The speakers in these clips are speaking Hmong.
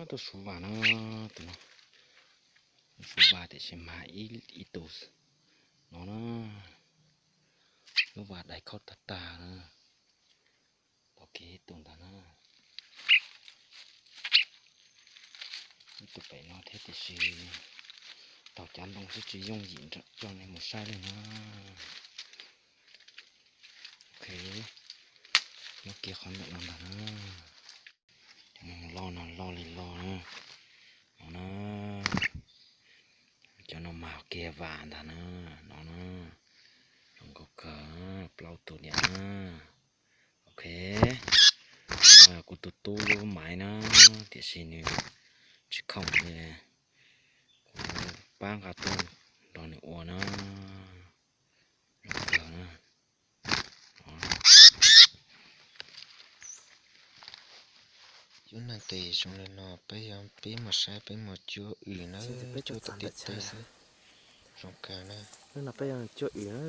Tuaj suv vas na, tus no, suv vas tiam sis mas ib tus no na, lub vas dai khaub tag tag na. Tau kiag ib tug ntag na. Ib tug pem no thiab tiam sis taug cav ntoo xwb tsis yooj yim coj nej mus saib li na. Ok, muab kiag qhov ntawm no ntag na. Cov no loj no loj li loj na. No na. Cov no mas kiag vas ntag na. No na. Zoo nkauj kawg, plaub tug diam na. Ok, kuv tus tub lub maiv na, tiam sis nws tsis khoom li, kuv pab nqa tuaj nrog nws ua na. Zoo kawg na. Cub neeg tes zoo li no, peb yog peb mus saib peb mus cuab wm na, cuab tom tej teb xwb. Zoo kawg na. Hnub no peb yuav cuab wm na,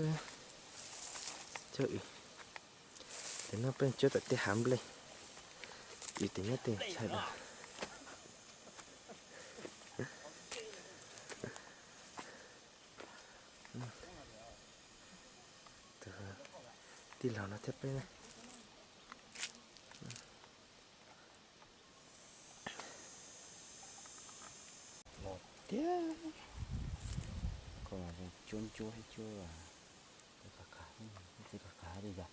cuab wm. Tes no peb cuab tom tej hav nplej, wm tes nyob tej chaw dua. Tus tij laug no thiab peb na. Los tiag, koj mas zoo cuab cuab thiab cuab, qab qab li yog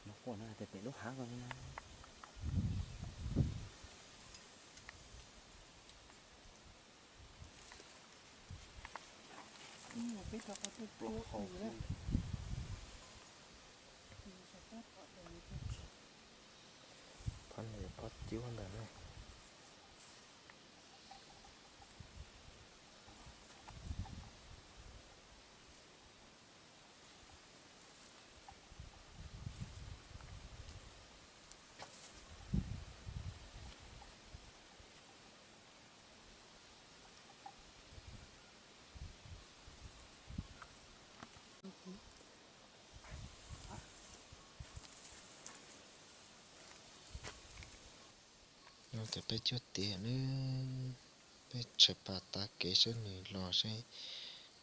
muab quaj na, tej pem lub hav ko na. Pab cuab ntawd na. Nyob tias peb cuab tiag nab, peb tshawb pas tav kev saib nws los seb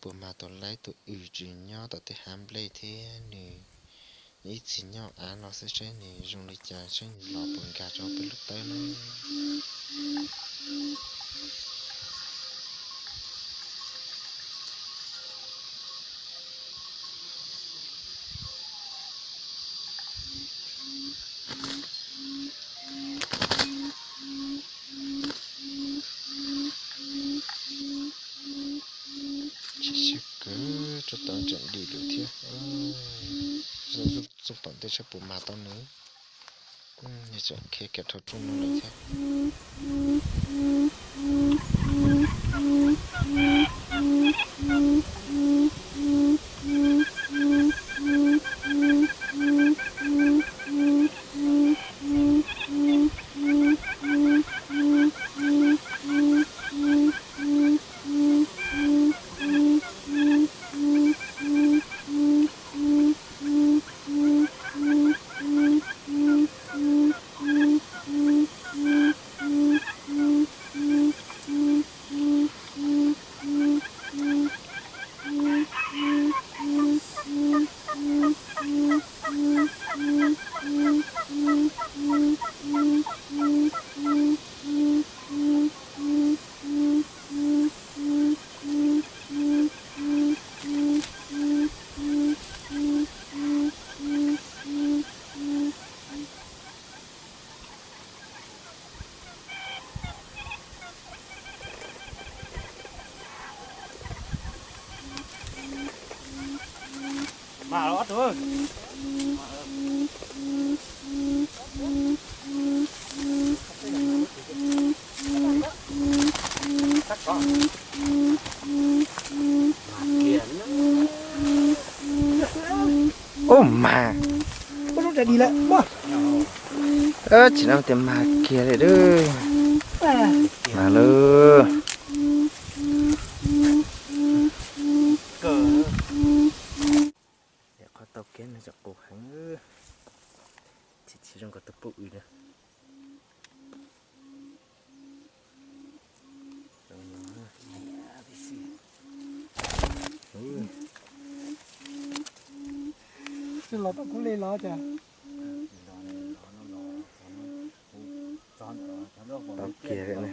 puas mag tau laib tus wm tsis nyob tom tej hav nplej thiab nws ib txhis nyob av no xwb, saib nws zoo li cas, saib nws los puas nkag rau peb lub tawb na. Tsis siab kawg, tsuas tau tseem dim lawm thiab. Txog tom ntej saib puas mag tau nws. Nws tseem khiav kiag dhau rooj no lawm thiab. Ub mas, tsis no tias mag kiag li dab. Mas lawm. Qhov tau kiag no tseem qus heev, tsis tsis zoo nkaus tus pub wm na. Twb los tau kuv li los cas. Tau kiag li ne.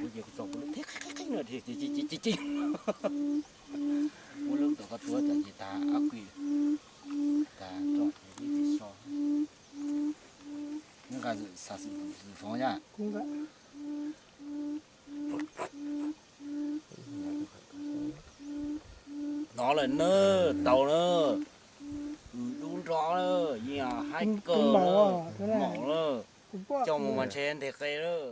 Muab lub tus qhov tuav tas ces tas ab kui, tas tso ces ib txhis so. Nyob nqa xav xwm foov yaj. Hnov lawm na, tau na, dub nrov na, yeej haib kawg na, maum na, coj mus mas ntshe nteg qe lawm.